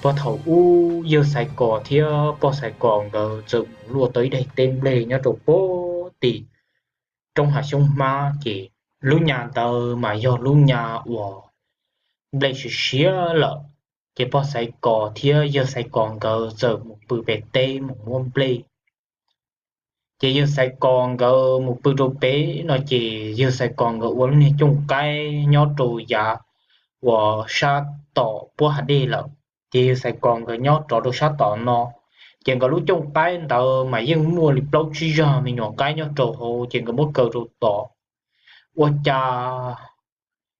Puag thaum ub yawg Xaiv Kos thiab pog Xaiv Kos nkawd txawm mus luaj tau ib daim teb nplej nyob rau puag tim roob hav xyoob hmab ces lub nyas ntawd mas yog lub nyas uas nplej siav siav lawm. Ces pog Xaiv Kos thiab yawg Xaiv Kos nkawd txawm mus pw pem teb mus muab nplej. Ces yawg Xaiv Kos nkawd mus pw rau pem no ces yawg Xaiv Kos nkawd ua lub niag cooj qaib nyob rau yav uas sab tom puab hav dej lawm. Ces yawg Xaiv Kos nkawd nyob rov rau sab tom no, ces nkawd lub cooj qaib ntawd mas yeej muaj li plaub tsib zag me nyuam qaib nyob rau hauv ces nkawd muab kaw rau tod. Ua cas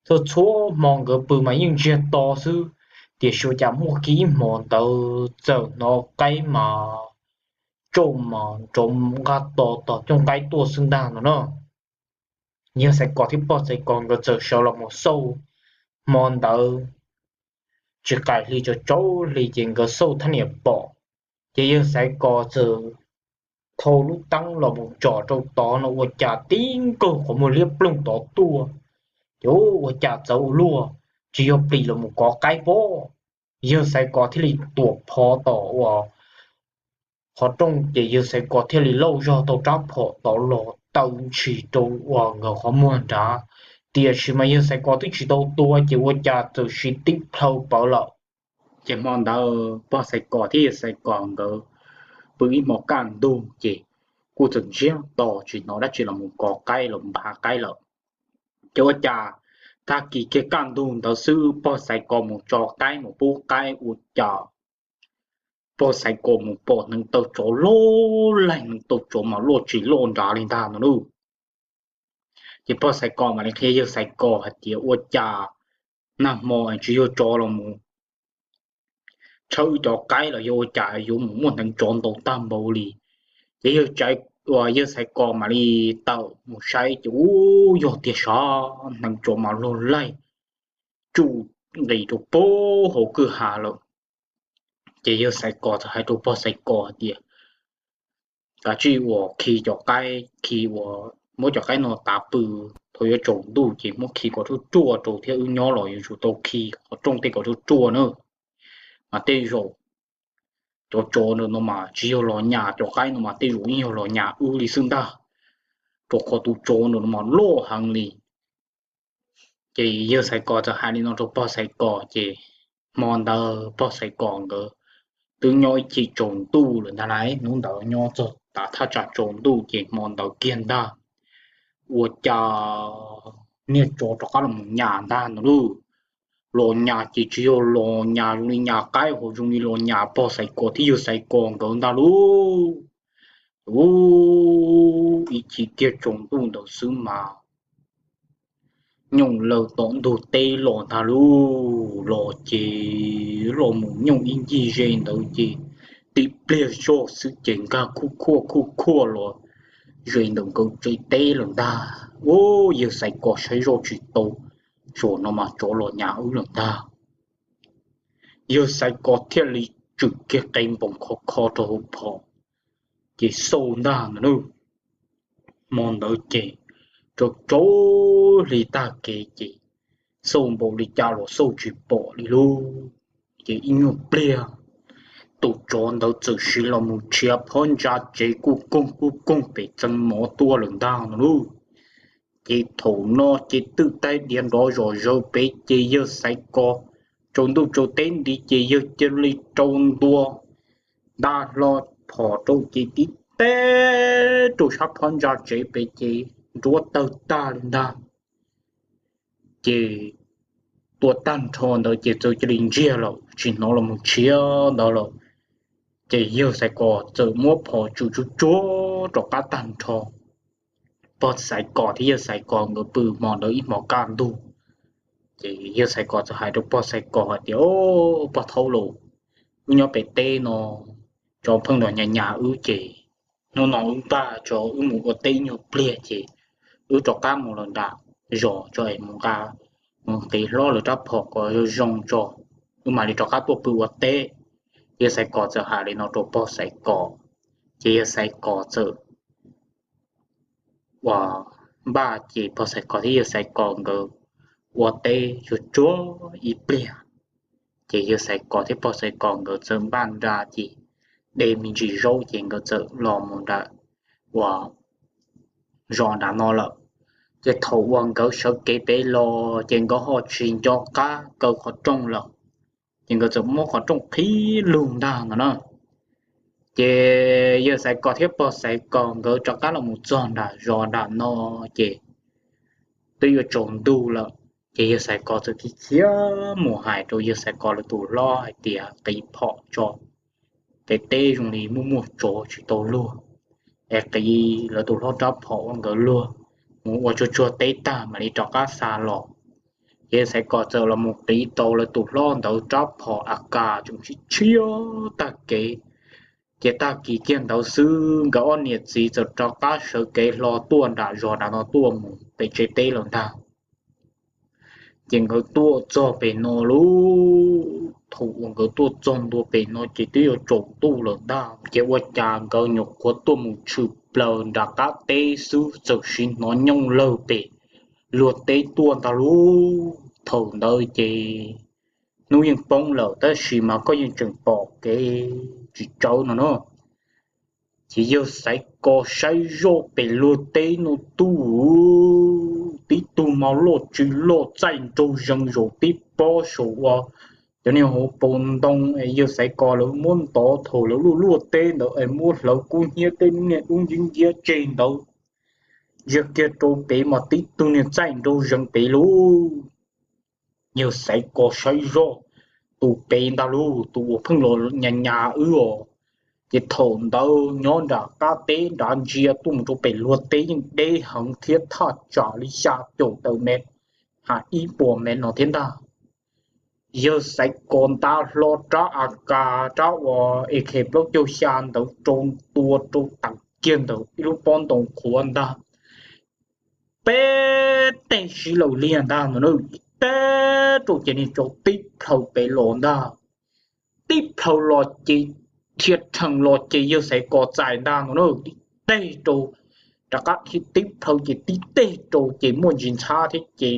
txhua txhua hmo nkawd pw mas yeej ntsiag to xwb, tiam sis ua cas muaj kiag ib hmo ntawd txawm hnov qaib mas tsauj mas nrov nqaj to tom cooj qaib tuaj xwb ntag no na. Yawg Xaiv Kos thiab pog Xaiv Kos nkawd txawm sawv los mus xauj, hmo ntawd tsis qaim hli tsaus tsaus hli ces nkawd xauj thaj niam pom. Ces yawg Xaiv Kos txawm thau lub teeb los mus tsom rau tod no ua cas tib nkaug qhov muag liab ploog tod tuaj. Ces ua cas txawv ua luaj, tsis yog plis los mus kov qaib pob. Yawg Xaiv Kos thiaj li tuam phov tom uas qhov rooj ces yawg Xaiv Kos thiaj li lauj zog tau rab phom tod los taw ntshis rau uas nkawd qhov muag nrad. Tiam sis mas yawg Xaiv Kos twb tsis tau tua ces ua cas txawm siv tib plhaw pawv lawm. Ces hmo ntawd pog Xaiv Kos thiab yawg Xaiv Kos nkawd pw ib hmo kaj ntug ces kuj txawm ntsiag to tsis hnov dab tsi los mus kov qaib los mus hav qaib lawm. Ces ua cas tag kis kiag kaj ntug ntawd xwb pog Xaiv Kos mus tso qaib mus pub qaib ua cas pog Xaiv Kos mus pom hneev taw tsov loj laig, hneev taw tsov mas loj tsis loj nrad li ntag no lauj. Ces pog Xaiv Kos mam li qhia yawg Xaiv Kos hais tias ua cas nag hmo tsis yog tsov los mus tshawb cov qaib los yog ua cas yuav mus muaj hneev tsov ntau tag npaum li. Ces yawg Xaiv Kos mam li tawm mus saib ces ub yog tiag sav, hneev tsov mas loj laig tsuj nqis rau puag hauv kwj ha lawm. Ces yawg Xaiv Kos txawm hais rau pog Xaiv Kos hais tias kav tsij uas khi cov qaib, khi uas muab cov qaib no tav pw, thaum yuav tsaus ntuj ces muab khi kom ruaj ruaj rau thiab wb nyob los yuav tsum tau khi qhov rooj tej kom ruaj ruaj na. Mas tej zaum cov tsov ntawm no mas tsis yog los nyas cov qaib no mas tej zaum yeej yog los nyas wb li xwb ntag, rau qhov tus tsov ntawm no mas loj heev li. Ces yawg Xaiv Kos txawm hais li no rau pog Xaiv Kos ces hmo ntawd pog Xaiv Kos nkawd twb nyob ib chim tsaus ntuj lawm ntag lauj. Hnub ntawd nyob txog tav thaj tsam tsaus ntuj ces hmo ntawd kiag ntag ua cas niag tsov rov qab los mus nyas ntag no lauj. Los nyas ces tsis yog los nyas zoo li nyas qaib ho zoo li los nyas pog Xaiv Kos thiab yawg Xaiv Kos nkawd ntag lauj. Ub, ib chim kiag tsaus ntuj ntawd xwb mas nyooj lawm tom ntug teb los ntag lauj. Los ces los mus nyooj ib ncig ze ntawd ces tib pliag zoj xwb ces nkag khuj khuaj khuj khuaj los ze ntawm nkawd tsev teb lawm ntag. Ub, yawg Xaiv Kos saib zoj tsis tau, zaum no mas tsov los nyas wb lawm ntag. Yawg Xaiv Kos thiaj li tswm kiag qe npoos khov kho rau hauv phom ces xauj ntag no lauj. Hmo ntawd ces rau tsaus hli tag kev ces xauj npaum li cas los xauj tsis pom li lauj. Ces ib nyuag pliag tus tsov ntawd txawm siv los mus tshiav phab ntsa tsev kuj koog kuj koog pem txee mov tuaj lawm ntag no lauj. Ces thaum no ces twb taig diav nrov zom zaws pem ces yawg Xaiv Kos tsaus ntuj tsaus teb nti ces yawg cia li rau ntua nta hlo phom rau ces tib teb rau sab phab ntsa tsev pem ces nruab tawg tag li ntag. Ces tua tag nrho ntawd ces txawm cia li ntsiag lawm tsis hnov los mus tshiav ntawd lawm. Ces yawg Xaiv Kos txawm muab phom tswm tsuag tsuag rov qab tag nrho. Pog Xaiv Kos thiab yawg Xaiv Kos nkawd pw hmo ntawd ib hmo kaj ntug. Ces yawg Xaiv Kos txawm hais rau pog Xaiv Kos hais tias, O, pog thaub laus, wb nyob pem teb no tsov pheej los nyas nyas wb ces hnub no wb npaj tso wb mus ua teb ib nyuag pliag ces wb rov qab mus los nram zos tso es mus nqa, mus nqis hlob lawv rab phom kom zoo zoo tso, wb mam li rov qab tuaj pw ua teb. Yawg Xaiv Kos txawm hais li no rau pog Xaiv Kos, ces yawg Xaiv Kos txawm ua npaj ces pog Xaiv Kos thiab yawg Xaiv Kos nkawd ua teb tsuag tsuag ib pliag Ces yawg Xaiv Kos thiab pog Xaiv Kos nkawd txawm npaj nra ces de me ntsis zaub ces nkawd txawm los mus nram uas zos nram no lawm. Ces thaum uas nkawd sawv kev pem los ces nkawd ho tsis nco qab kaw qhov rooj lawm, ces nkawd txawm muab qhov rooj qhib lug ntag no na. Ces yawg Xaiv Kos thiab pog Xaiv Kos nkawd rov qab los mus txog nram zos nram no ces twb yuav tsaus ntuj lawm. Ces yawg Xaiv Kos txawm khiav khiav mus hais rau yawg Xaiv Kos lawv tus hlob hais tias qiv phom tso, pem teb zoo li muaj muaj tsov tsis tau luag, es qiv lawv tus hlob rab phom ua nkawd luag mus ua tsuag tsuag teb tag mam li rov qab xa los. Ces yawg Xaiv Kos txawm los mus qiv tau lawv tus hlob ntawd rab phom a kas tseem tshiab tshiab tag kev. Ces tag kis kiag ntawd xwb nkawd ob niam txiv txawm rov qab sawv kev hlo tuaj nram zos nram no tuaj mus pem tsev teb lawm ntag. Ces nkawd tuaj txog pem no lauj, thaum uas nkawd tuaj txog ntua pem no ces twb yuav tsaus ntuj lawm ntag. Ces ua cas nkawd nyuam qhuav tuaj mus tshwm plaws nram qab teb xwb txawm sim hnov nyooj lawg pem luag teb tuaj ntag lauj. Thaum ntawd ces hnub yeej poob lawm tab sis mas koj yeej tseem pom kev tsis tsawv no na. Ces yawg Xaiv Kos saib zoj pem luag teb no tuaj, tib tug mas loj tsis loj txaij nraug zees zaum tib pob saum uas cov niag hauv paus ntoo es yawg Xaiv Kos lawv muab ntov thaum lawv luaj luaj teb ntawd es muab hlawv kub hnyiab tej niag dub nciab nciab tseg ntawd. Ntsia kiag rau pem mas tib tug niag txaij nraug zees pem lauj. Yawg Xaiv Kos saib zoj tus pem ntag lauj, tus uas pheej los nyas nyas wb os. Ces thaum ntawd nyob nram qab teb nrad ntsia tuaj mus rau pem luag teb yeej deb heev thiab thaj tsam li xya caum tawm mev, ha ib puas mev no thiab ntag. Yawg Xaiv Kos nta hlo rab a kas rab uas A K plaub caug xya ntawd rau tua rau teem kiag ntawm ib lub pob ntoo qhuav ntag. Peb teg sib law liag ntag no na, tib teg rau ces niag tsov tib plhaw pem los ntag. Tib plhaw los ces dhia rhees los ces yawg Xaiv Kos txais ntag no na, tib teg rau, rov qab dhia tib plhaw ces tib teg rau ces muaj ntsis ntxhab thiab ces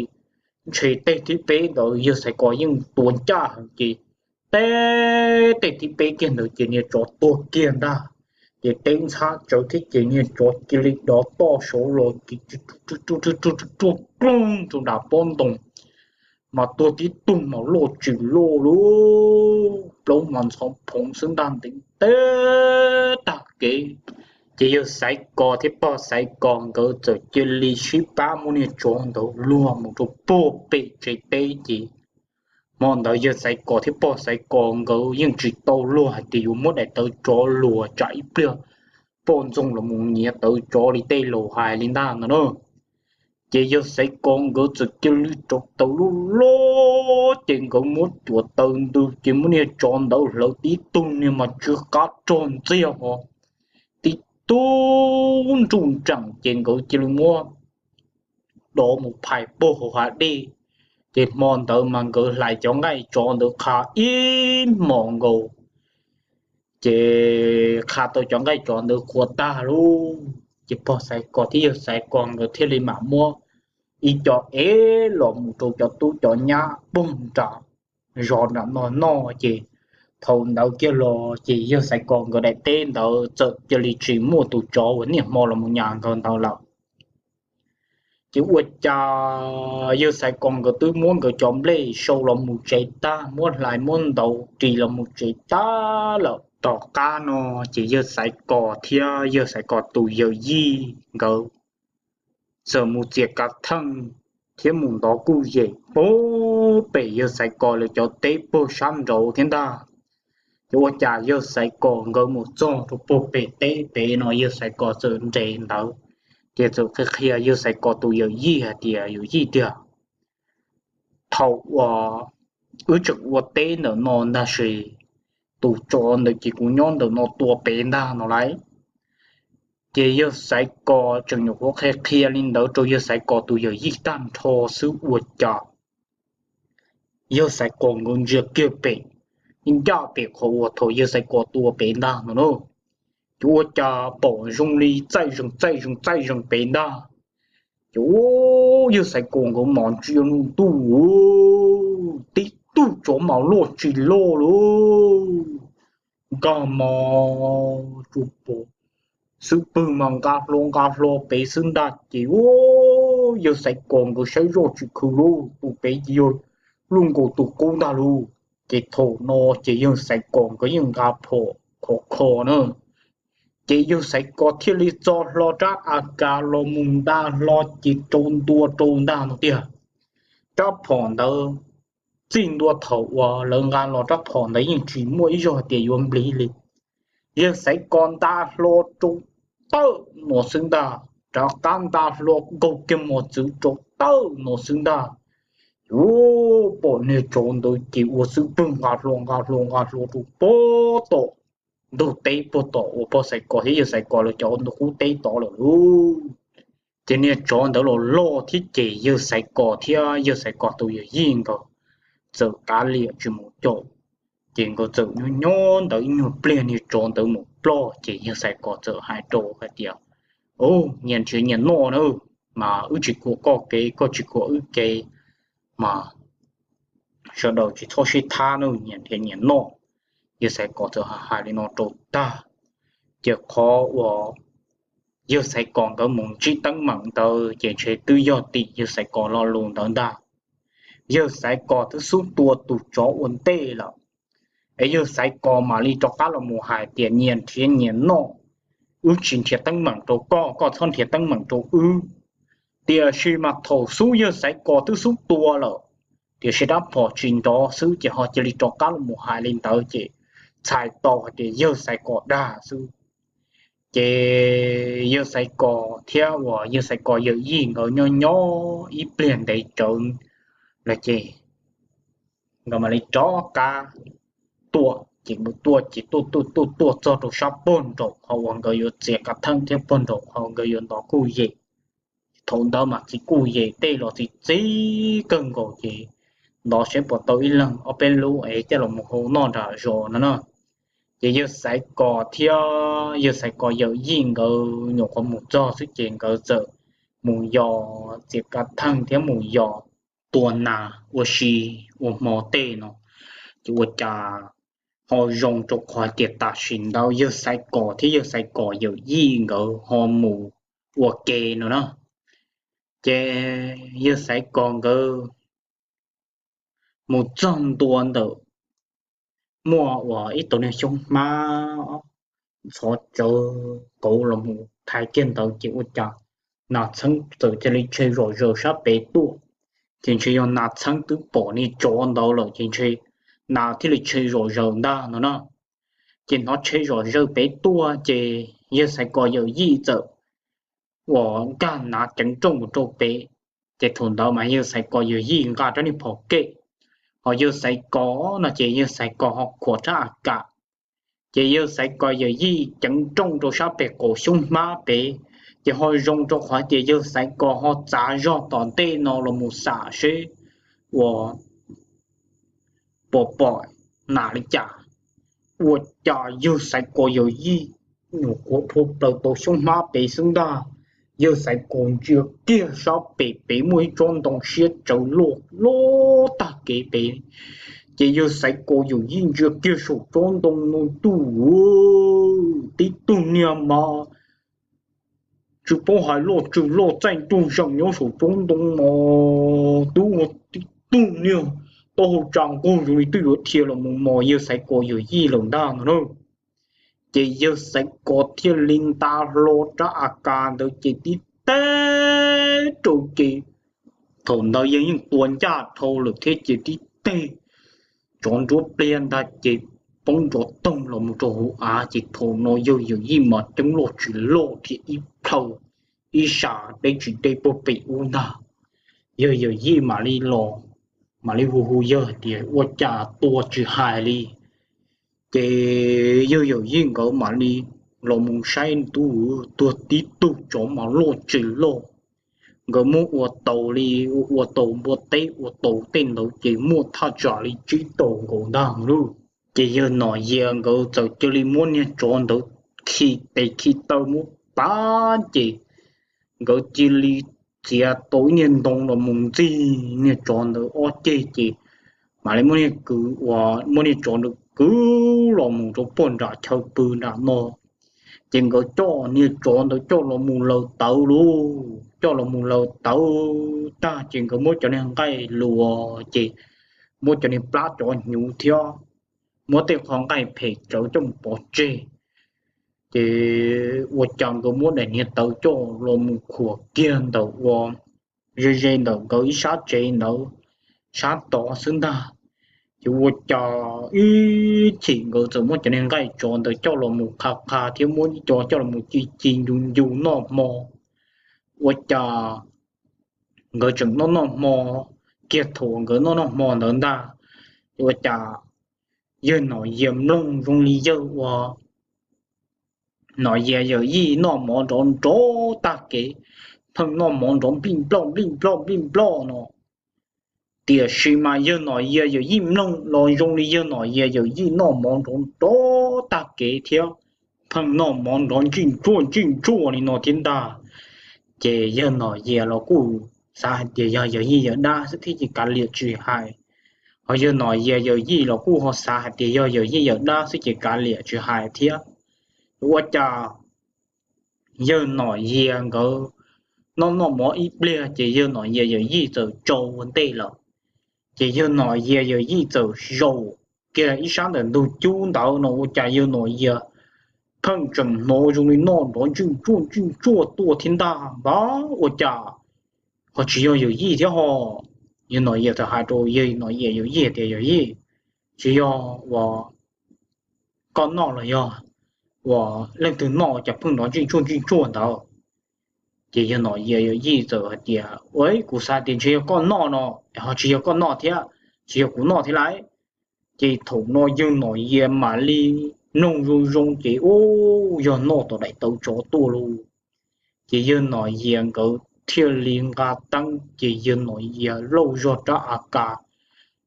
ntshe teg thib peb ntawd yawg Xaiv Kos yeej tua ncaj heev ces teb teg thib peb kiag ntawd ces niag tsov tuag kiag ntag. Ces teb ntxhab tsawv thiab ces niag tsov cia li dov toj saud los ces ruaj rooj rau nram pob ntoo, mas tuag tib tug mas loj tsis loj lauj, plaub mas ntxhov phoov xwb ntag ntev teb tag kev. Ces yawg Xaiv Kos thiab pog Xaiv Kos nkawd txawm cia li sib pab muab niag tsov ntawd luag mus rau puag pem tsev teb ces hmo ntawd yawg Xaiv Kos thiab pog Xaiv Kos nkawd yeej tsis tau luag hais tias yuav muab daim tawv tsov luag tsam ib pliag poj ntxoog los mus nyiav tawv tsov li tej laus hais li ntag no na. Ces yawg Xaiv Kos nkawd txawm cia li rauv taws loj loj ces nkawd muab cuam taws ntws ces muab niag tsov ntawd hlawv tib tug niag mas tsw qab rog ntxiag ho tib tug nruj nreem ces nkawd cia li muab dov mus phais puag hauv hav dej. Ces hmo ntawd mas nkawd hlais cov nqaij tsov ntawd qha ib hmos nkaus, ces qha tau cov nqaij tsov ntawd qhuav tag lauj, ces pog Xaiv Kos thiab yawg Xaiv Kos nkawd thiaj li mam muab ib co ev los mus rau cov tub cov nyab puag nram zos nram no noj. Ces thaum ntawd kiag los ces yawg Xaiv Kos nkawd daim teb ntawd txawm cia li tsis muaj tus tsov uas niaj hmo los mus nyas nkawd ntawd lawm. Ces ua cas yawg Xaiv Kos nkawd twb muab nkawd cov nplej sau los mus tsev tag, muab hlais muab ntaus ris los mus tsev tag lawm. Tom qab no ces yawg Xaiv Kos thiab yawg Xaiv Kos tus yawm yij nkawd txawm mus txiav kav theej thiab mus ntov kuj yem puag pem yawg Xaiv Kos lawv cov teb puag sab nraud thiab ntag. Ces ua cas yawg Xaiv Kos nkawd mus txog rau puag pem teb pem no yawg Xaiv Kos txawm nres ntawd, ces txawm qhia qhia yawg Xaiv Kos tus yawm yij hais tias, yawm yij tiag, thaum uas wb tseem ua teb ntawm no ntag sis tus tsov ntawd ces kuv nyob ntawm no tua pem ntag no lauj. Ces yawg Xaiv Kos tseem nyuam qhuav qhia qhia li ntawd rau yawg Xaiv Kos tus yawm yij tag nrho xwb ua cas yawg Xaiv Kos nkawd ntsia kiag pem, ncaj pem qhov uas thaum yawg Xaiv Kos tua pem ntag no na, ces ua cas pom zoo li txaij zees txaij zees txaij zees pem ntag. Ces yawg Xaiv Kos nkawd mam ntsia ntuj, tib tug tsov mas loj tsis loj lauj. Nkag mas tsuas pom xub pwg mas nqa hlua nqa hlua pem xwb ntag ces u, yawg Xaiv Kos nkawd saib zoj tsis khwv lauj, tus pem ces yog luj nkaus tus qub ntag lauj. Ces thaum no ces yawg Xaiv Kos nkawd yeej nqa phom khov kho na. Ces yawg Xaiv Kos thiaj li txo hlo rab A Kas los mus nta hlo ces rau ntua rau ntag no tiag. Rab phom ntawd txij ntua thaum uas lawv nqa los rab phom ntawd yeej tsis muaj ib zaug hais tias yuav nplig li. Yawg Xaiv Kos nta hlo rau tawm no xwb ntag, rov qab nta hlo nkaug kiag mos txwv rau tawm no xwb ntag. Yuav pom niag tsov ntawd ces ua xub pwg nqa hlua nqa hlua nqa hlua rau puag tom ntug teb puag tom uas pog Xaiv Kos thiab yawg Xaiv Kos lawv cov ntug qub teb tod lawm lauj. Ces niag tsov ntawd los loj thiab ces yawg Xaiv Kos thiab yawg Xaiv Kos tus yawm yij nkawd txawm kav liam tsis mus caum. Ces nkawd txawm nyob nyob ntawd ib nyuag pliag niag tsov ntawd mus ploj ces yawg Xaiv Kos txawm hais rau hais tias, Ub, nyias nrhiav nyias noj na, mas wb tsis khuam koj kev koj tsis khuam wb kev, mas sawv daws tsis txhob sib thab na, nyias nrhiav nyias noj. Yawg Xaiv Kos txawm hais li no rau tag, ces qhov uas yawg Xaiv Kos nkawd mus ntsib teeb meem ntawd ces ntshe twb yog tim yawg Xaiv Kos lo lus ntawd ntag. Yawg Xaiv Kos twb xub tua tus tsov ua ntej lawm, es yawg Xaiv Kos mam li rov qab los mus hais tias nyias nrhiav nyias noj, wb tsis nrhiav teeb meem rau koj, koj txhob nrhiav teeb meem rau wb. Tiam sis mas thaum xub yawg Xaiv Kos twb xub tua lawm, tiam sis rab phom tsis nrov xwb ces ho cia li rov qab los mus hais li ntawd ces txhais tau hais tias yawg Xaiv Kos dag xwb. Ces yawg Xaiv Kos thiab uas yawg Xaiv Kos yawm yij nkawd nyob nyob ib pliag ntev tsawv los ces nkawd mam li rov qab tuaj, ces mus tuaj ces tuaj tuaj tuaj tuaj txog rau sab puag nraum qhov uas nkawd yuav txiav kav theej thiab puag nraum qhov nkawd yuav ntov kuj yem. Thaum ntawd mas txiv kuj yem tej los txiv txiv kawg nkaus ces ntov seb puas tau ib leeg ob peb lub es coj los mus hau noj nram zos no na. Ces yawg Xaiv Kos thiab yawg Xaiv Kos yawm yij nkawd nyuam qhuav mus txog xwb ces nkawd txawm mus yos txiav kav theej thiab mus yos tua nas ua si ua hmo tej no, ces ua cas ho zoo rau qhov tias tam sim ntawd yawg Xaiv Kos thiab yawg Xaiv Kos yawm yij nkawd ho mus ua ke no na. Ces yawg Xaiv Kos nkawd mus txog ntua ntawm muaj uas ib tug niag xyoob hmab ntxhov tsawv kauv los mus thaiv kiag ntawd ces ua cas nas txheeb txawm cia li tshe zom zaws sab pem tuaj. Ces ntshe yog nas txheeb twb pom niag tsov ntawd lawm ces ntshe nas thiaj li tshe zom zaws ntag no na. Ces hnov tshe zom zaws pem tuaj ces yawg Xaiv Kos yawm yij txawm uas nkag nav ceev nrooj mus rau pem. Ces thaum ntawd mas yawg Xaiv Kos yawm yij nqa rab niag phom kem, ho yawg Xaiv Kos no ces yawg Xaiv Kos ho khuam rab A Kas. Ces yawg Xaiv Kos yawm yij ceev nrooj rau sab pem qaum xyoob hmab pem, ces ho zoo rau qhov tias yawg Xaiv Kos ho txav zog tom ntej no los mus xam seb uas puas pom nas li cas. Ua cas yawg Xaiv Kos yawm yij nyuam qhuav plhuav plaws tau xyoob hmab pem xwb ntag, yawg Xaiv Kos ntsia kiag sab pem pem muaj ib tsob ntoo siab tsawv loj loj tag kev pem. Ces yawg Xaiv Kos yawm yij ntsia kiag saum tsob ntoo no tuj, tib tug niag mas tsis paub hais loj tsis loj txaij nraug zees nyob saum tsob ntoo no, twb ua tib tug niag taub hau tsa nqug zoo li twb yuav dhia los mus mos yawg Xaiv Kos yawm yij lawm ntag no na. Ces yawg Xaiv Kos thiaj li nta hlo rab A Kas ntawd ces tib teg rau ces thaum ntawd yawg yeej tua ncaj dhau lawm thiab ces tib teg tsov nruab pliag ntag ces poob nrov toog los mus rau hauv av ces thaum no yawg yawm yij mas coob loj tsis loj thiab ib plhaw ib sab deb tsis deb puag pem ub ntag. Yawg yawm yij mam li los, mam li hu hu yawg hais tias ua cas tua tsis hais li. Ces yawg yawm yij nkawd mam li los mus saib ntuj, tuag tib tug tsov mas loj tsis loj. Nkawd muab ua taus li, ua taus npua teb ua taus tej ntawd ces muaj thaj tsam li tsib tau nkaus ntag lauj. Ces yawg Nom Yias nkawd txawm cia li muab niag tsov ntawd khi tes khi taw muab pab ces nkawd cia li txiav tau ib niag ntoo los mus ntxig niag tsov ntawd ob ceg ces mam li muab niag kwv uas muab niag tsov ntawd kwv los mus rau puag nram chaw pw nram no. Ces nkawd coj niag tsov ntawd coj los mus laws tawv lauj, coj los mus laws tawv tag ces nkawd muab cov niag nqaij luas ces muab cov niag plab cov hnyuv thiab muab tej qho nqaij phem tsawv coj mus pov tseg. Ces ua cas nkawd muab daim niag tawv coj los mus khuam kiag ntawm ua ze ze ntawm nkawd ib sab tsev ntawd sab tod xwb ntag. Ces ua cas ib chim nkawd txawm muab cov niag nqaij tsov ntawd coj los mus qha qha thiab muab ib co coj los mus ci ci ncu ncu noj hmo. Ua cas nkawd tseem noj noj hmo kiag, thaum nkawd noj noj hmo ntawd ntag, ua cas yawg Nom Yias mloog zoo li yawg ua Nom Yias yawm yij noj mov nrov nrov tag kev, pheej noj mov nrov nplij nploj nplij nploj nplij nploj no. Tiam sis mas yawg Nom Yias yawm yij mloog los zoo li yawg Nom Yias yawm yij noj mov nrov nrov tag kev thiab pheej noj mov nrov ntsij ntsuaj ntsij ntsuaj li no thiab ntag. Ces yawg Nom Yias los kuj xav hais tias yog yawm yij yawm dab xwb thiab ces kav liam tsis hais. Ho yawg Nom Yias yawm yij los kuj ho xav hais tias yog yawm yij yawm dab xwb ces kav liam tsis hais thiab. Ua cas yawg Nom Yias nkawd noj noj mov ib pliag ces yawg Nom Yias yawm yij txawm tsaus ua ntej lawm. Ces yawg Nom Yias yawm yij txawm zaum kiag ib sab ntawm ntug cub ntawd no ua cas yawg Nom Yias pheej tseem hnov zoo li noj nrov ntsij ntsuaj ntsij ntsuaj tuaj thiab ntag. Npab ua cas ho tsis yog yawm yij thiab ho. Yawg Nom Yias txawm hais rau yawg Nom Yias yawm yij tias yawm yij, tsis yog uas koj noj los yog uas leej twg noj cas pheej nrov ntsij ntsuaj ntsij ntsuaj ntawd. Ces yawg Nom Yias yawm yij txawm hais tias ua kuv xav tias ntshe yog koj noj no, ho tsis yog koj noj thiab, tsis yog kuv noj thiab lauj. Ces thaum no yawg Nom Yias mam li mloog zoo zoo ces ub, yog noj tom daim tawv tsov tuaj lauj. Ces yawg Nom Yias nkawd thiaj li nqa teeb ces yawg Nom Yias lauj zog rab AK,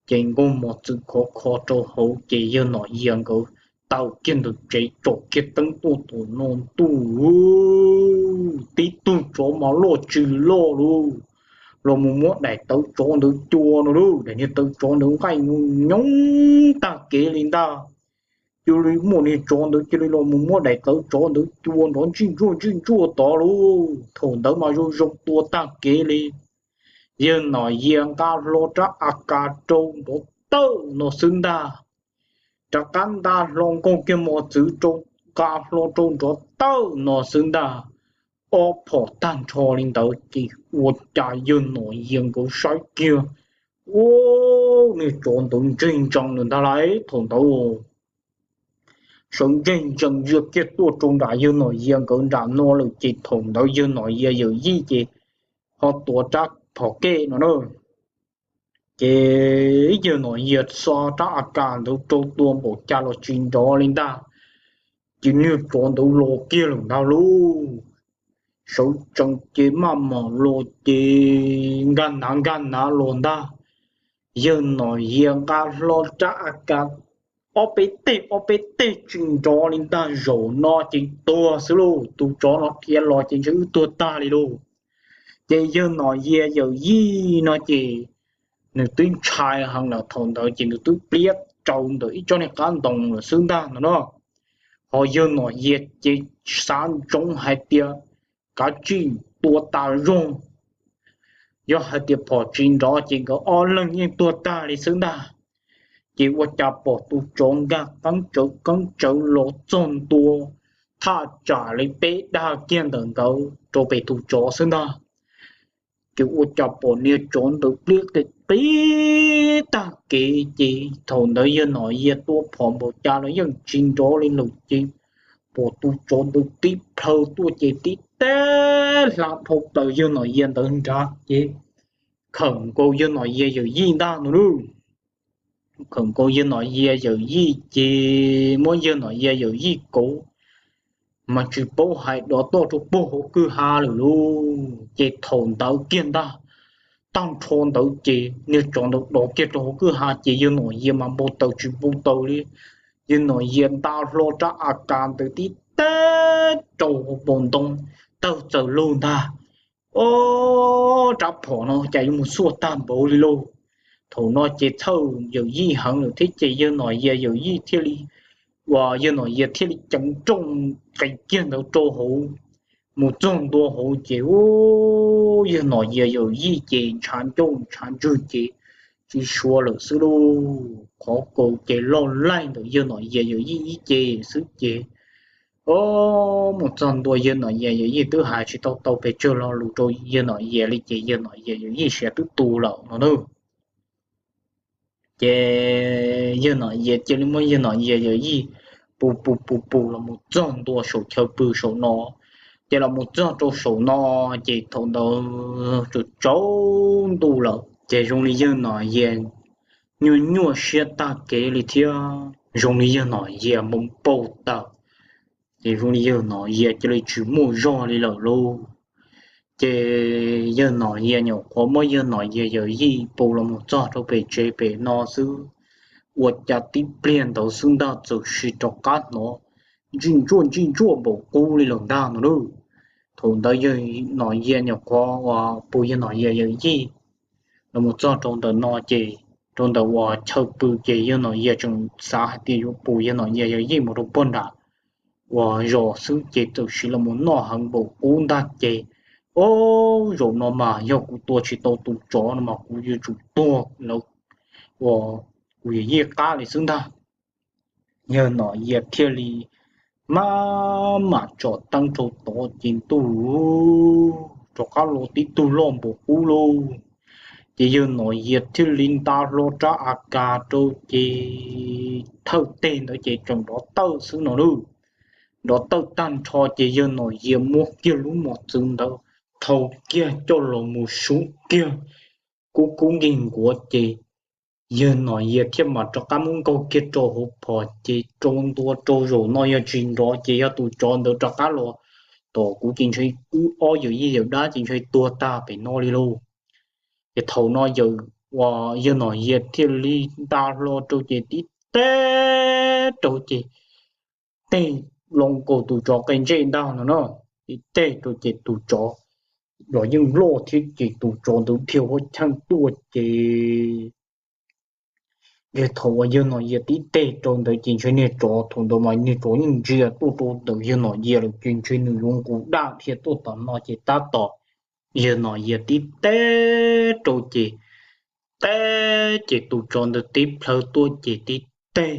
ces nkauj mos txwv khov kho rau hauv ces yawg Nom Yias nkawd taw kiag ntawm tsev tsom kiag teeb tuaj tom no ntuj, tib tug tsov mas loj tsis loj lauj, los mus muab daim tawv tsov ntawd cua no lauj, daim niag tawv tsov ntawd nqaij nyoos nyoos tag kev li ntag. Cia li muaj niag tsov ntawd cia li los mus muab daim tawv tsov ntawd cua nrov ntsij ntsuaj ntsij ntsuaj tod lauj. Thaum ntawd mas zoo zoo tua tag kev li. Yawg Nom Yias nqa hlo rab AK rau nrov tawm no xwb ntag. Rov qab nqa hlo nkaug kiag mos txwv rau, nqa hlo rau nrov tawm no xwb ntag. Ob phom tag nrho li ntawd ces ua cas yawg Nom Yias nkawd saib kiag, ub, niag tsov ntawd ntseeg ntsees lawm ntag lauj. Thaum ntawd sawv ntseeg ntsees ntsia kiag tuaj rau nram yawg Nom Yias nkawd nram no lawm ces thaum ntawd yawg Nom Yias yawm yij ces ho tuav rab phom kej no na. Ces yawg Nom Yias xa rab AK ntawd rau tua npaum cas los tsis nrov li ntag. Ces niag tsov ntawd los kiag lawm ntag lauj. Sawv tsees ces maj mam los ces nkag nav nkag nav los ntag. Yawg Nom Yias nqa hlo rab AK ob peb teg ob peb teg tsis nrov li ntag, zaum no ces tuag xwb lauj, tus tsov no khiav los ces ntshe wb tuag tag li lauj. Ces yawg Nom Yias yawm yij no ces nws twb ntshai heev lawm, thaum ntawd ces nws twb pliab rau ntawm ib tsob niag qab ntoo lawm xwb ntag no no. Ho yawg Nom Yias ces xav ntsoov hais tias kav tsij tua tas zog, yog hais tias phom tsis nrov ces nkawd ob leeg yeej tuag tag li xwb ntag. Ces ua cas pom tus tsov nkag qeeb tsawv qeeb tsawv los txog ntua thaj tsam li peb dag kiag ntawm nkawd rau pem tus tsov xwb ntag. Ces ua cas pom niag tsov ntawd pliab qis qis tag kev ces thaum ntawd yawg Nom Yias tua phom npaum cas los yeej tsis nrov li lawm ces pom tus tsov ntawd tib plhaw tuaj ces tib teg hla dhau plaws yawg Nom Yias ntawd nrad ces khawm nkaus yawg Nom Yias yawm yij ntag no lauj. Khawm nkaus yawg Nom Yias yawm yij ces muab yawg Nom Yias yawm yij kauv mas tsis paub hais dov toj rau puag hauv kwj ha lawm lauj. Ces thaum ntawd kiag ntag, tag nrho ntawd ces niag tsov ntawd dov kiag rau hauv kwj ha ces yawg Nom Yias mas npau taws tsis npau taws li. Yawg Nom Yias nta hlo rab A kas ntawd tib teg rau hauv paus ntoo, tawg txawm lug ntag. Ob rab phom no cas yuav mus xuaj tag npaum li lauj. Thaum no ces txhawj yawm yij heev lawm thiab ces yawg Nom Yias yawm yij thiaj li, uas yawg Nom Yias thiaj li ceev nrooj qis kiag ntawd rau hauv, mus txog ntua hauv ces u, yawg Nom Yias yawm yij ces ntshav ncauj ntshav ntswg ces tsis suav lawm xwb lauj. Qhov kaus ces loj laij ntawm yawg Nom Yias yawm yij ib ce xwb ces, o, mus txog ntua yawg Nom Yias yawm yij twb hais tsis tau tau pes tsawg lo lus rau yawg Nom Yias li ces yawg Nom Yias yawm yij siav twb tu lawm no na. Ces yawg Nom Yias cia li muab yawg Nom Yias yawm yij pus pus pus pus los mus txog ntua saum chaw pw saum no. Ces los mus txog rau saum no, ces thaum ntawd tsaus tsaus ntuj lawm ces zoo li yawg Nom Yias nyuaj nyuaj siab tag kev li thiab zoo li yawg Nom Yias npau npau taws, ces zoo li yawg Nom Yias cia li tsis muaj zog li lawm lauj. Ces yawg Nom Yias nyuam qhuav muab yawg Nom Yias yawm yij pus los mus txog rau pem tsev pem no xwb, ua cas tib pliag ntawd xwb ntag txawm sim rov qab hnov ntsij ntsuaj ntsij ntsuaj npaum qub li lawm ntag no lauj. Thaum ntawd yawg Nom Yias nyuam qhuav uas pus yawg Nom Yias yawm yij los mus txog rau ntawm no ces, rau ntawm uas chaw pw ces yawg Nom Yias tseem xav hais tias yuav pus yawg Nom Yias yawm yij mus rau puag nram uas zos xwb ces txawm sim los mus noj heev npaum qub ntag ces, o, zaum no mas yog kuv tua tsis tau tus tsov no mas kuv yuav tsum tuag lawv uas kuv yawm yij qab li xwb ntag. Yawg Nom Yias thiaj li maj mam tsom teeb rau tod ces ntuj rov qab los tib tug loj npaum qub lauj. Ces yawg Nom Yias thiaj li nta hlo rab A K rau ces thawj teg ntawd ces tseem nrov tawj xwb no lauj. Nrov tawj tag nrho ces yawg Nom Yias muab kiag lub mos txwv ntawd thau kiag coj los mus sub kiag kub kub nkig nkuav ces yawg Nom Yias thiaj mam rov qab muab nkaug kiag rau hauv phom ces rau ntua rau zaum no yog tsis nrov ces yog tus tsov ntawd rov qab los tom kuv ces ntshe wb ob yawm yij yawm dab ces ntshe tuag tag pem no li lauj. Ces thaum no yawg, uas yawg Nom Yias thiaj li nta hlo rau ces tib teg rau ces teg los nkaus tus tsov qe ntsej ntag no na. Tib teg rau ces tus tsov los yeej loj thiab ces tus tsov ntawd dhia huab cheej tuaj ces thaum uas yawg Nom Yias tib teg rau ntawd ces ntshe niag tsov thaum ntawd mas niag tsov yeej ntsia tuaj rau ntawm yawg Nom Yias lawm ces ntshe nws yuav nqus daj dhia tuaj tom no ces tab tom yawg Nom Yias tib teg rau ces teb ces tus tsov ntawd tib plhaw tuaj ces tib teg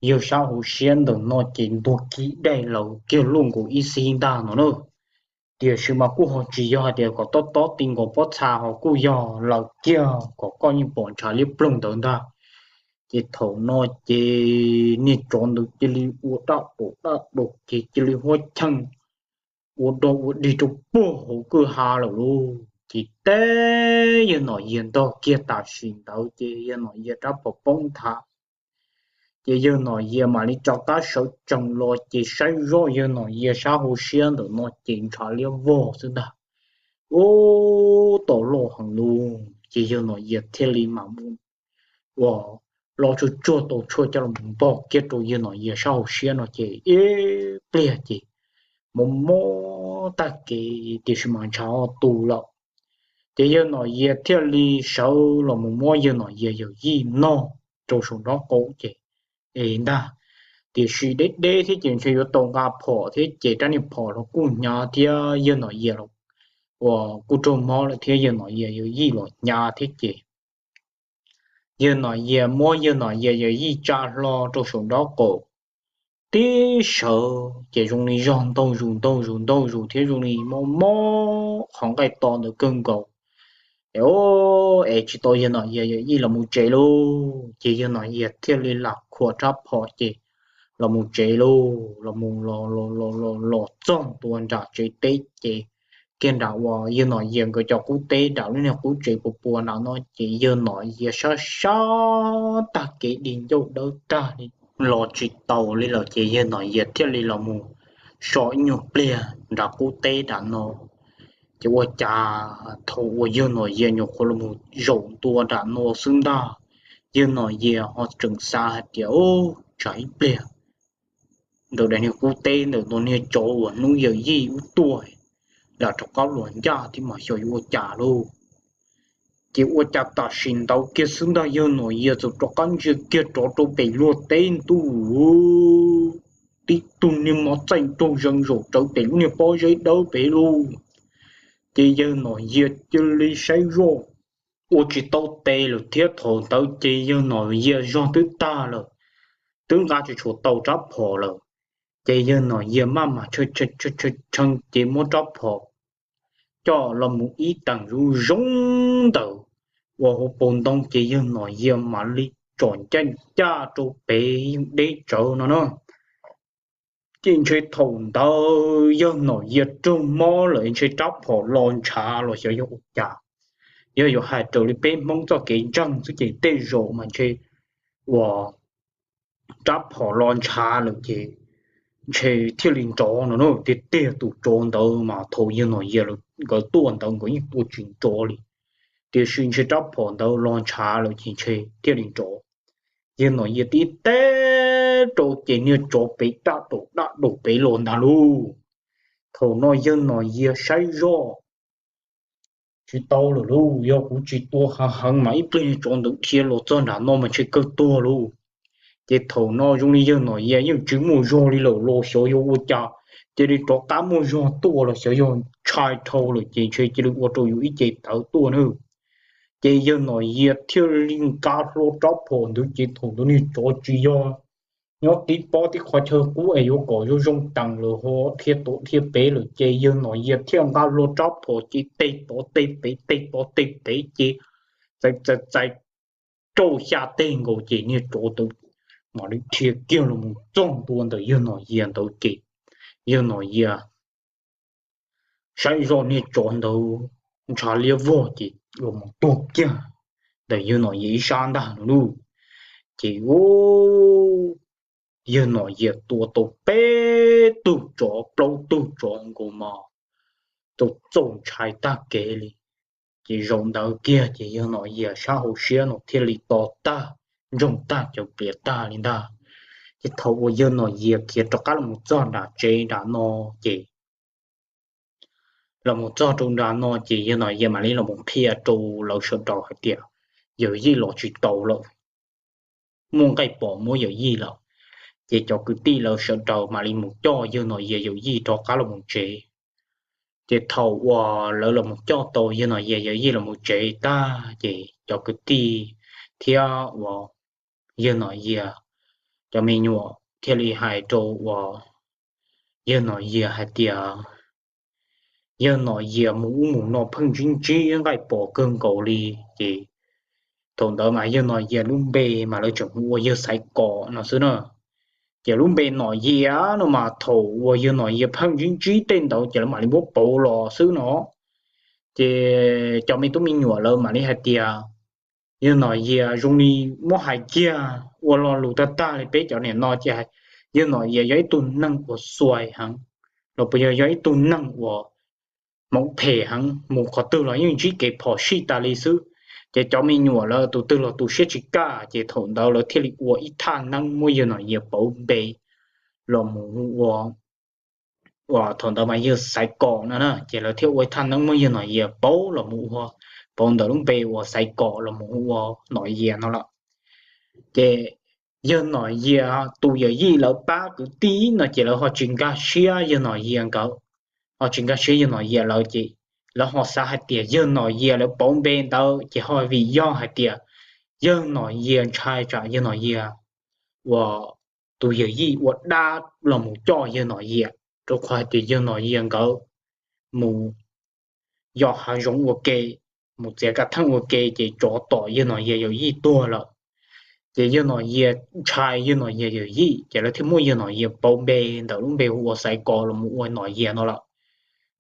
yawg sab hauv siab ntawm no ces ntuag kiag daim lawm kiag luaj nkaus ib xib ntag no na. Tiam sis mas kuj ho tsis yog hais tias kom tob tob ti nkaus pob txha ho kuj yog lawm kiag kom koj yeej pom ntshav liab ploog ntawd ntag. Ces thaum no ces niag tsov ntawd cia li ua daj dam daj dam ces cia li huab cheej ua dog ua dig rau puag hauv kwj ha lawm lauj. Ces teb yawg Nom Yias ntog kiag tam sim ntawd ces yawg Nom Yias rab phom poob nthav. Ces yawg Nom Yias mam li rov qab sawv tsees los ces saib zoj yawg Nom Yias sab hauv siab ntawm no ces ntshav liab vog xwb ntag. Ub, tau loj heev lauj. Ces yawg Nom Yias thiaj li mam mus ua los tsuag tsuag tau tshuaj coj los npog kiag rau yawg Nom Yias sab hauv siab no ces ib pliag ces mob mob tag kev tiam sis mas ntshav ho tu lawm. Ces yawg Nom Yias thiaj li sawv los mus muab yawg Nom Yias yawm yij noj rau saum nraub qaum ces es ntag. Tiam sis deb deb thiab ces ntshe yuav tau nqa phom thiab ces rab niag phom los kuj hnyav thiab yawg Nom Yias los uas kuj raug mob lawm thiab yawg Nom Yias yawm yij los hnyav thiab ces yawg Nom Yias muab yawg Nom Yias yawm yij tsa hlo rau saum nraub qaum tib sawv ces zoo li zog ntaug zus ntaug zus ntaug zus thiab zoo li mob mob qhov nqaij to ntawd kawg nkaus. Es, es tsis tau yawg Nom Yias yawm yij los mus tsev lauj. Ces yawg Nom Yias thiaj li lam khuam rab phom ces los mus tsev lauj. Los mus los los los los txog ntua nram tsev teb ces kiag nram uas yawg Nom Yias nkawd cov qub teb nram lub niag qub tsev puas puas nram no ces yawg Nom Yias sab sab tag kev di ncauj dawb tag li los tsis taus li lawm ces yawg Nom Yias thiaj li los mus so ib nyuag pliag nram qub teb nram no. Ces ua cas thaum uas yawg Nom Yias nyuam qhuav los mus zaum ntua nram no xwb ntag, yawg Nom Yias ho tseem xav hais tias, Ub, tsam ib pliag ntawm daim niag qub teb ntawm no niag tsov uas hnub yawm yij wb tuaj lam rov qab los ncaj thiab mas xyov yuav ua cas lauj. Ces ua cas tam sim ntawd kiag xwb ntag yawg Nom Yias txawm rov qab ntsia kiag rov rau pem luag teb ntuj, tib tug niag mos txaij nraug zees zaum rawv pem lub niag pob zeb dawb pem lauj. Ces yawg Nom Yias cia li saib zoj ua tsis tau tes lawm thiab, thaum ntawd ces yawg Nom Yias zog twb tag lawm, twb nqa tsis tshua tau rab phom lawm. Ces yawg Nom Yias maj mam tshee ces muab rab phom coj los mus ib teem zoo zoo ntawm ua hauv paus ntoo ces yawg Nom Yias mam li tsom ncaj ncaj rau pem yeej deb tsawv no na. Ces ntshe thaum ntawd yawg Nom Yias raug mob lawm ntshe rab phom los ntshav los xyov yog ua cas. Yog yuav hais raws li peb Hmoob txoj kev ntseeg xwb ces tej zaum mas ntshe uas rab phom los ntshav lawm ces ntshe thiaj li nrov no na. Tiag tiag tus tsov ntawd mas thaum yawg Nom Yias nkawd tuaj ntawd nkawd yeej tua tsis nrov li, tiam sis ntshe rab phom ntawd los ntshav lawm ces ntshe thiaj li nrov. Yawg Nom Yias tib teb rau ces niag tsov pem daj daum daj daum pem los ntag lauj. Thaum no yawg Nom Yias saib zoj tsis tau lawm lauj, yog kuv tsis tua heev heev mas ib pliag niag tsov ntawd dhia los txog nram no mas ntshe kawg tuag lauj. Ces thaum no zoo li yawg Nom Yias yeej tsis muaj zog li lawm los xyov yog ua cas, cia li rov qab muaj zog tuaj los xyov yog ntshai dhau lawm ces ntshe cia li ua rau yus ib ce tawv tuaj na. Ces yawg Nom Yias thiaj li nqa hlo rab phom ntawd ces thaum ntawd niag tsov tsis yog nyob tib pob tib qhov chaw qub es yuav kom zoo zoo teem lawm ho dhia tuaj dhia pem lawm ces yawg Nom Yias thiaj nqa hlo rab phom ces teg tod teg pem teg tod teg pem ces txais txais txais rau xya teg nkaus ces niag tsov ntawd mam li dhia kiag los mus txog ntua ntawm yawg Nom Yias ntawd ces yawg Nom Yias saib zoj niag tsov ntawd ntshav liab vog ces los mus tuag kiag ntawm yawg Nom Yias ib sab ntag no lauj. Ces u, yawg Nom Yias tua tau peb tug tsov plaub tug tsov nkaus mas txaus txaus ntshai tag kev li. Ces zaum ntawd kiag ces yawg Nom Yias sab hauv siab no thiaj li to tag, ntsoog tag cov pliav tag li ntag. Ces thaum uas yawg Nom Yias khiav rov qab los txog nram tsev nram no ces los mus txog rau nram no ces yawg Nom Yias mam li los mus qhia rau lawv sawv daws hais tias yawm yij los tsis tau lawm, muaj nqaij pom muab yawm yij lawm. Ces cov kwv tij lawv sawv daws mam li mus coj yawg Nom Yias yawm yij rov qab los mus tsev. Ces thaum uas lawv los mus coj tau yawg Nom Yias yawm yij los mus tsev tag ces cov kwv tij thiab uas yawg Nom Yias cov me nyuam thiaj li hais rau uas yawg Nom Yias hais tias yawg Nom Yias mus ub mus no pheej ntsib ntsib nqaij pom kawg nkaus li. Ces thaum ntawd mas yawg Nom Yias lub npe mas lawv tseem hu ua yawg Xaiv Kom no xwb na. Ces lub npe Nom Yias no mas thaum uas yawg Nom Yias pheej ntsib ntsib tej ntawd ces lawv mam li muab pauv los xwb no. Ces cov me tub me nyuam lawv mam li hais tias yawg Nom Yias zoo li muab hais kiag ua lo lus tag tag li peb cov niam no ces yawg Nom Yias yog ib tug neeg uas xuas heev los puas yog yog ib tug neeg uas hmoov phem heev, mus qhov twg los yeej ntsib kev phom sij tas li xwb. Ces cov me nyuam lawv tus twg los tu siab tsis kaj ces thaum ntawd lawv thiaj li ua ib thaj neeb muab yawg Nom Yias pauv npe los mus hu ua, uas thaum ntawd mas yawg Xaiv Kom no na ces lawv thiaj ua ib thaj neeb muab yawg Nom Yias pauv los mus ua, pauv ntawm lub npe uas Xaiv Kom los mus hu ua Nom Yias no lawm. Ces yawg Nom Yias tus yawm yij lawv pab kwv tij no ces lawv ho tsis nkag siab yawg Nom Yias nkawd, ho tsis nkag siab yawg Nom Yias lawv ces lawv ho xav hais tias yawg Nom Yias lawv pauv npe ntawd ces ho vim yog hais tias yawg Nom Yias ntshai tsam yawg Nom Yias uas tus yawm yij ua dab los mus coj yawg Nom Yias, rau qhov hais tias yawg Nom Yias nkawd mus yos hav zoov ua ke, mus txiav kav theej ua ke ces tsov tom yawg Nom Yias yawm yij tuag lawm. Ces yawg Nom Yias ntshai yawg Nom Yias yawm yij ces lawv thiaj muab yawg Nom Yias pauv npe ntawm lub npe hu ua Xaiv Kom los mus ua Nom Yias no lawm.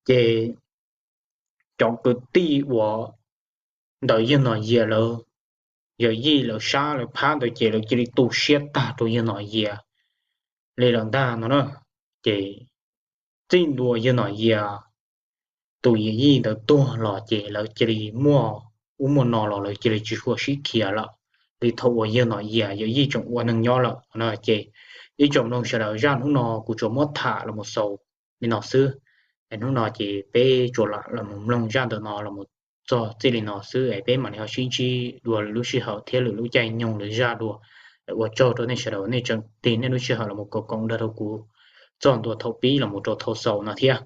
Ces cov kwv tij uas ntawm yawg Nom Yias lawv yawm yij lawv sab lawv phab ntawd ces lawv cia li tu siab tag rau yawg Nom Yias li lawm ntag no na. Ces txij ntua yawg Nom Yias tus yawm yij ntawd tuag los ces lawv cia li muaj ub muaj no los lawv cia li tsis tshua sib khiav lawm li thaum uas yawg Nom Yias yawm yij tseem ua neeg nyob lawm no. Ces ib tsoom mloog sawv daws, zaj hnub no kuv tsuas muab tham los mus xaus li no xwb. Hnub no ces peb tsuas lam los mus mloog zaj ntawm no los mus txog txij li no xwb es peb mam li ho sib ntsib dua lwm lub sij hawm thiab lwm lub caij nyoog lwm zaj dua. Ua tsaug rau nej sawv daws nej tseem tig nej lub sij hawm los mus koom nrog rau kuv txog ntua thaum pib los mus rau thaum xaus no thiab.